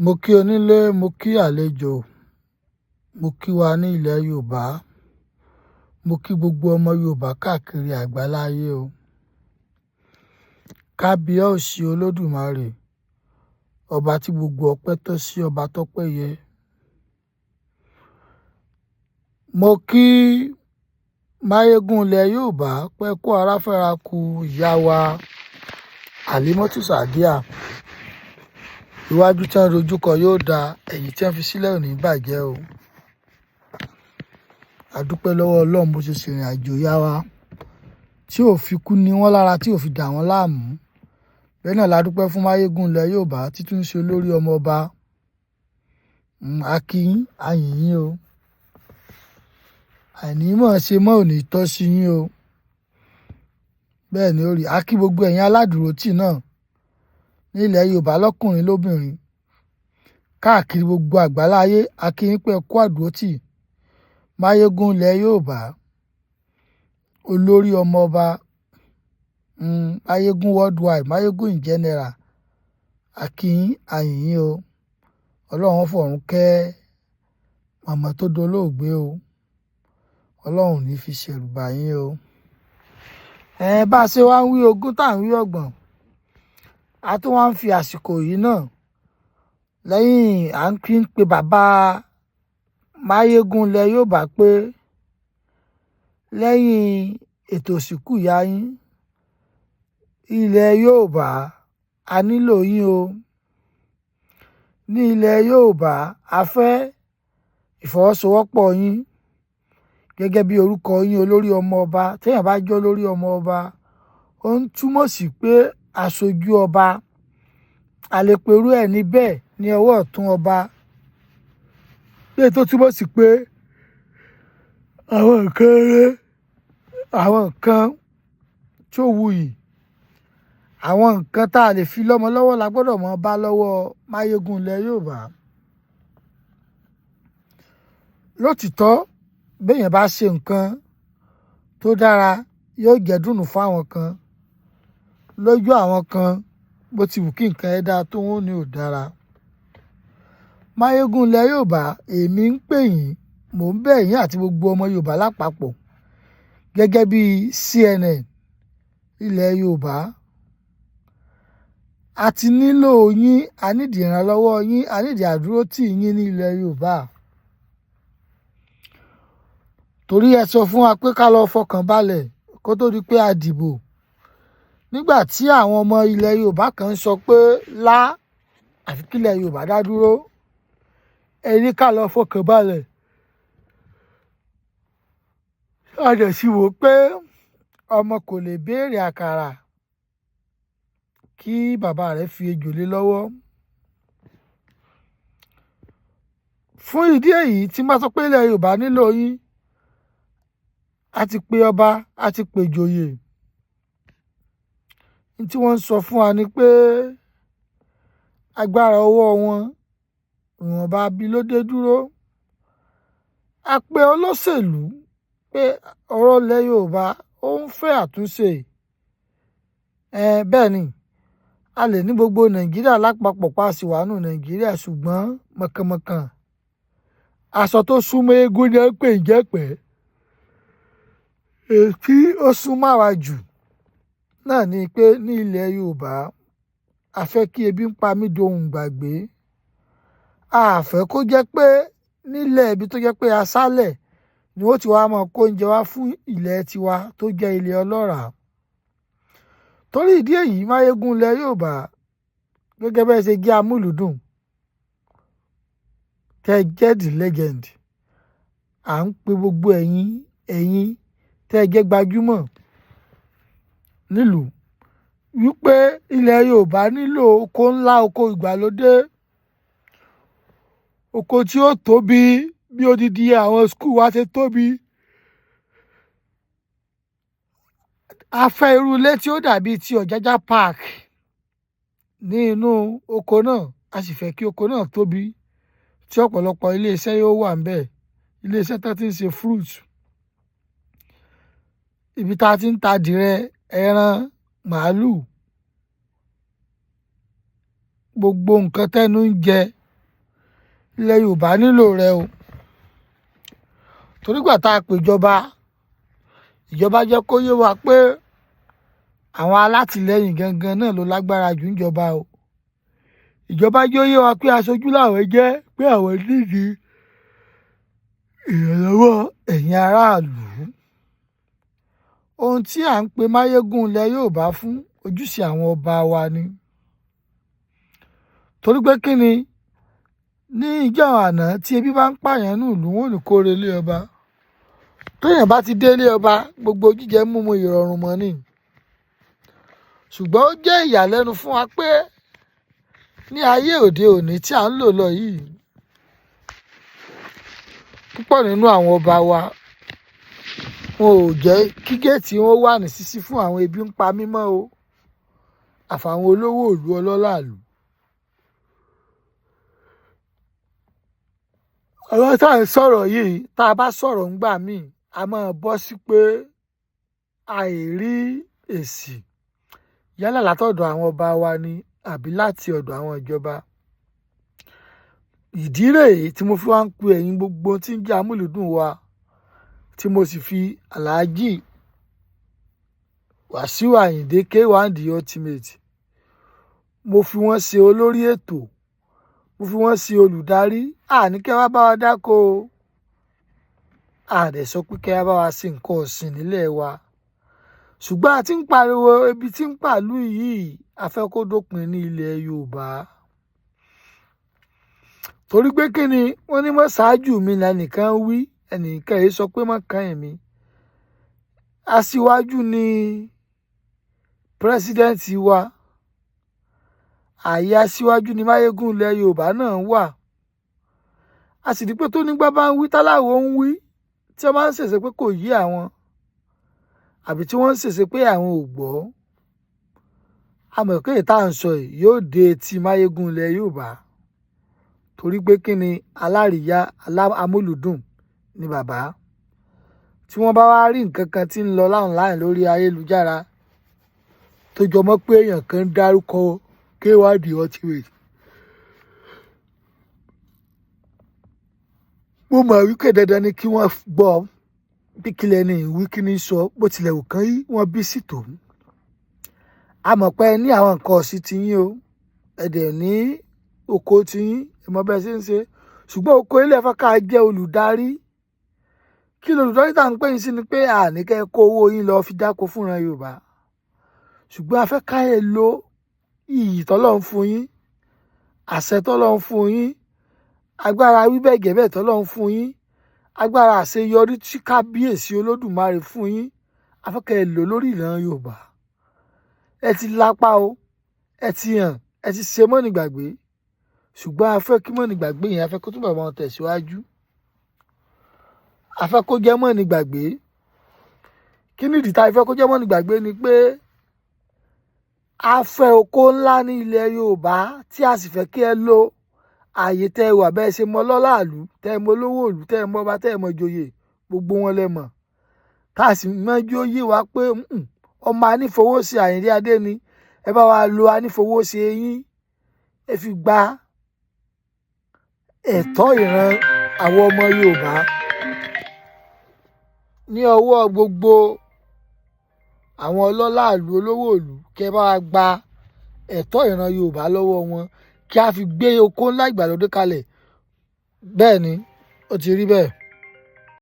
Mo kí onílé, mo kí àlejò, mo kí wa ní ilẹ̀ Yorùbá, mo kí gbogbo ọmọ Yorùbá káàkiri àgbáláyé o. Kábíyèsí Olódùmarè, ọba tí gbogbo ọpẹ́ tọ́ sí, ọba tọ́pẹ́ yẹ. Mo kí Máyégún ilẹ̀ Yorùbá pé kó ara fẹ́ra ku ìyá wa Àlímọ́tù Sàdíà. Iwájú tí wọ́n dojúkọ yóò da, ẹ̀yìn tí wọ́n fi sílẹ̀ ò ní bàjẹ́ o. A dúpẹ́ lọ́wọ́ Ọlọ́run bó ṣe ṣèrìn àjò ìyá wa tí ò fi kú ní wọ́n lára, tí ò fi dà wọ́n láàmú. Bẹ́ẹ̀ náà la dúpẹ́ fún Máyégún ilẹ̀ Yorùbá tí tún ń ṣe olórí ọmọ ọba. A kí yín, a yìn yín o. Àìní mọ̀ ṣe mọ́ ò ní tọ́ sí yín o. Bẹ́ẹ̀ ni ó rí. A kí gbogbo ẹ̀yin aládùúrótì náà ní ilẹ̀ Yorùbá lọ́kùnrin lóbìnrin káàkiri gbogbo àgbáláyé. A kí yín pé ẹ kú àdúrótì. Máyégún ilẹ̀ Yorùbá, olórí ọmọ ọba, Máyégún worldwide, Máyégún in general. A kí yín, a yìn yín o. Ọlọ́run ó fọ̀run kẹ́ màmá tó dolóògbé o. Ọlọ́run ò ní fi ṣẹ̀rù bà yín o. Ẹ bá ṣe wá ń wí ogún tá à ń wí ọgbọ̀n, a tún wá ń fi àsìkò yìí náà lẹ́yìn à ń kí ń pe bàbá Máyégún ilẹ̀ Yorùbá pé lẹ́yìn ètò ìsìnkú ìyá yín, ilẹ̀ Yorùbá a nílò yín o. Ní ilẹ̀ Yorùbá a fẹ́ ìfọwọ́sowọ́pọ̀ yín gẹ́gẹ́ bí orúkọ yín olórí ọmọ ọba. Tí èèyàn bá jẹ́ olórí ọmọ ọba, ó ń túmọ̀ sí pé aṣojú ọba. A lè pe irú ẹni bẹ́ẹ̀ ní ọwọ́ ọ̀tún ọba. Léyìí tó túmọ̀ sí pé àwọn nǹkan rere, àwọn nǹkan tí ó wuyì, àwọn nǹkan tá a lè fi lọ́mọ lọ́wọ́ la gbọ́dọ̀ mọ̀ bá lọ́wọ́ Máyégún ilẹ̀ Yorùbá. Lótìtọ́, bí èèyàn bá ṣe nǹkan tó dára, yóò jẹ́ dùnú fún àwọn kan. Lójú àwọn kan, bó ti wù kí nǹkan ẹ dáa tó, wọ́n ní ò dára. Máyégún ilẹ̀ Yorùbá, èmi ń pè yín, mò ń bẹ̀ yín àti gbogbo ọmọ Yorùbá lápapọ̀ gẹ́gẹ́ bí CNN ilẹ̀ Yorùbá. A ti nílò yín, a need ìrànlọ́wọ́ yín, a need àdúrótì yín ní ilẹ̀ Yorùbá. Torí ẹ sọ fún wa pé ká lọ fọkàn balẹ̀ kó tó di pé a dìbò. Nígbà tí àwọn ọmọ ilẹ̀ Yorùbá kan ń sọ pé lá, àfi kí ilẹ̀ Yorùbá dá dúró, ẹ ní ká lọ fọkàn balẹ̀. A dẹ̀ sì wò pé ọmọ kò lè béèrè àkàrà kí bàbá rẹ̀ fi ejò lé lọ́wọ́. Fún ìdí èyí tí n bá sọ pé ilẹ̀ Yorùbá nílò yín, a ti pe ọba, a ti pe ìjòyè. Ohun tí wọ́n ń sọ fún wa ni pé agbára ọwọ́ wọn ìwọ̀nba bí ló dé dúró. A pe olóṣèlú pé ọ̀rọ̀ ilẹ̀ Yorùbá ó ń fẹ́ àtúnṣe. Ẹ bẹ́ẹ̀ ni, a lè ní gbogbo Nàìjíríà lápapọ̀ pa sì wà nínú Nàìjíríà, ṣùgbọ́n mọ̀kànmọ̀kàn, aṣọ tó súnmọ́ eégún ni wọ́n ń pè ní jẹ́pẹ́. Èyí tí ó súnmọ́ àwa jù náà ni pé ní ilẹ̀ Yorùbá, a fẹ́ kí ebi ń pa mí dohun ìgbàgbé. A fẹ́ kó jẹ́ pé nílẹ̀ ibi tó jẹ́ pé aṣálẹ̀ ni wọ́n ti wá máa kó oúnjẹ wá fún ilẹ̀ tiwa tó jẹ́ ilẹ̀ ọlọ́ràá. Torí ìdí èyí, Máyégún ilẹ̀ Yorùbá, gẹ́gẹ́ bí ẹ ṣe jẹ́ amúlùúdùn, tẹ́ jẹ́ the legend, à ń pe gbogbo ẹ̀yin, ẹ̀yin tẹ́ jẹ́ gbajúmọ̀ nílùú wípé ilẹ̀ Yorùbá nílò oko ńlá, oko ìgbàlódé, oko tí ó tóbi bí odidi àwọn school wa ṣe tóbi. A fẹ́ irú ilé tí ó dàbí ti Ọ̀jájá Park ní inú oko náà. A sì fẹ́ kí oko náà tóbi tí ọ̀pọ̀lọpọ̀ ilé iṣẹ́ yóò wà níbẹ̀. Ilé iṣẹ́ tó ti ń ṣe fruit, ibi tí a ti ń ta adìẹ, ẹran, màlúù, gbogbo nǹkan tẹ́nu ń jẹ. Ilẹ̀ Yorùbá nílò rẹ o. Torí gbà tá a pè ìjọba, ìjọba jẹ́ kó yé wa pé àwọn alátìlẹyìn gangan náà ló lágbára jù níjọba o. Ìjọba jẹ́ ó yé wa pé aṣojú làwọn jẹ́, pé àwọn nídìí ìrànlọ́wọ́ ẹ̀yin aráàlú. Ohun tí à ń pe Máyégún ilẹ̀ Yorùbá fún ojúṣe àwọn ọba wa ni. Torí pé kí ni, ní ìjọ́ àná tí ebi bá ń pààyàn nínú ìlú, wọn ò ní kó re ilé ọba. Téèyàn bá ti dé ilé ọba, gbogbo jíjẹ múmu ìrọ̀rùn mọ́ ni. Ṣùgbọ́n ó jẹ́ ìyàlẹ́nu fún wa pé ní ayé òde òní tí à ń lò lọ yìí, púpọ̀ nínú àwọn ọba wa wọn ò jẹ́ kí géètì wọn wà ní ṣíṣí fún àwọn ebi ń pa mímọ́ o, àfàwọn olówó ìlú ọlọ́lá ìlú. Àwọn tá à ń sọ̀rọ̀ yìí, tá a bá sọ̀rọ̀ ńgbà míì, a máa bọ́ sí pé àìrí èsì yálà látọ̀dọ̀ àwọn ọba wa ni àbí láti ọ̀dọ̀ àwọn ìjọba. Ìdí rèé tí mo fi wá ń pe ẹ̀yin gbogbo tí ń jẹ́ amúlùúdùn wa, tí mo sì fi Alhaji Wasiu Ayinde K1 The Ultimate, mo fi wọ́n ṣe olórí ètò, mo fi wọ́n ṣe olùdarí. Àní kí ẹ wá bá wa dáko o, a dẹ̀ sọ pé kí ẹ wá bá wa ṣe nǹkan ọ̀sìn nílẹ̀ wa. Ṣùgbọ́n a ti ń pariwo ebi tí ń pàlú yìí, a fẹ́ kó dópin ní ilẹ̀ Yorùbá. Torí pé kí ni, wọ́n ní mọ́ ṣáájú mi lẹ́nìkan wí, ẹnìkan yìí sọ pé mọ́ kàn mí. Aṣíwájú ni pírẹsidẹ́ǹtì wa. Ààyè aṣíwájú ni Máyégún ilẹ̀ Yorùbá náà wà. A sì rí pé tó nígbà bá ń wí, táláwo ń wí, tí wọ́n bá ń ṣèṣe pé kò yé àwọn, àbí tí wọ́n ń ṣèṣe pé àwọn ò gbọ́. A mọ̀ pé èyí tá à ń sọ yìí yóò dé etí Máyégún ilẹ̀ Yorùbá. Torí pé kí ni, alárìíyá amúlùúdùn ni bàbá. Tí wọ́n bá wá rí nǹkan kan tí ń lọ online lórí ayélujára tó jọ mọ́ pé èèyàn kan ń dárúkọ K1 The Ultimate, mo mọ̀ wípé dandan ni kí wọ́n gbọ́ bí kílẹ̀ ní ìwí kí ni sọ, bó tilẹ̀ wù kán wọ́n bí sí tòun. A mọ̀ pé ẹ ní àwọn nǹkan ọ̀sìn ti yín o, ẹ dẹ̀ ní oko ti yín, ẹ mọ bẹ́ẹ̀ ṣe ń ṣe. Ṣùgbọ́n oko ilé ẹ̀fọ́ ká jẹ́ olùdarí. Kí lolùdarí tá à ń pè yín sí ni pé àní kẹ́ ẹ kó owó yín lọ fi dáko fúnra Yorùbá. Ṣùgbọ́n a fẹ́ ká ẹ lo iyì tọ́lọ́run fún yín, àṣẹ tọ́lọ́run fún yín, agbára wíbẹ̀gẹ̀bẹ̀ tọ́lọ́run fún yín, agbára àṣeyọrí tí kábíyèsí Olódùmarè fún yín. A fẹ́ kẹ́ ẹ lò lórí ìran Yorùbá. Ẹ ti lápá o, ẹ ti hàn, ẹ ti ṣe mọ́nì gbàgbé. Ṣùgbọ́n a fẹ́ kí mọ́nì gbàgbé yẹn, a fẹ́ kó túbọ̀ máa tẹ̀síwájú. A fẹ́ kó jẹ́ mọ́nì gbàgbé. Kí nìdí tá a fẹ́ kó jẹ́ mọ́nì gbàgbé ni pé a fẹ́ oko ńlá ní ilẹ̀ Yorùbá tí a sì fẹ́ kí ẹ lo ààyè tẹ́ ẹ wà bẹ́ẹ̀ ṣe mọ lọ́lá ìlú, tẹ́ ẹ mọ olówó ìlú, tẹ́ ẹ mọ ọba, tẹ́ ẹ mọ ìjòyè, gbogbo wọn lẹ mọ̀. Tá a sì mọjú ó yé wa pé ọmọ anífowóṣe Àyìndé Adé ni. Ẹ bá wa lo anífowóṣe yín, ẹ fi gba ẹ̀tọ́ ìran àwọn ọmọ Yorùbá ní ọwọ́ gbogbo àwọn ọlọ́lá ìlú, olówó ìlú, kí ẹ bá wa gba ẹ̀tọ́ ìran Yorùbá lọ́wọ́ wọn kí a fi gbé oko ńlá ìgbàlódé kalẹ̀. Bẹ́ẹ̀ ni, ó ti rí bẹ́ẹ̀.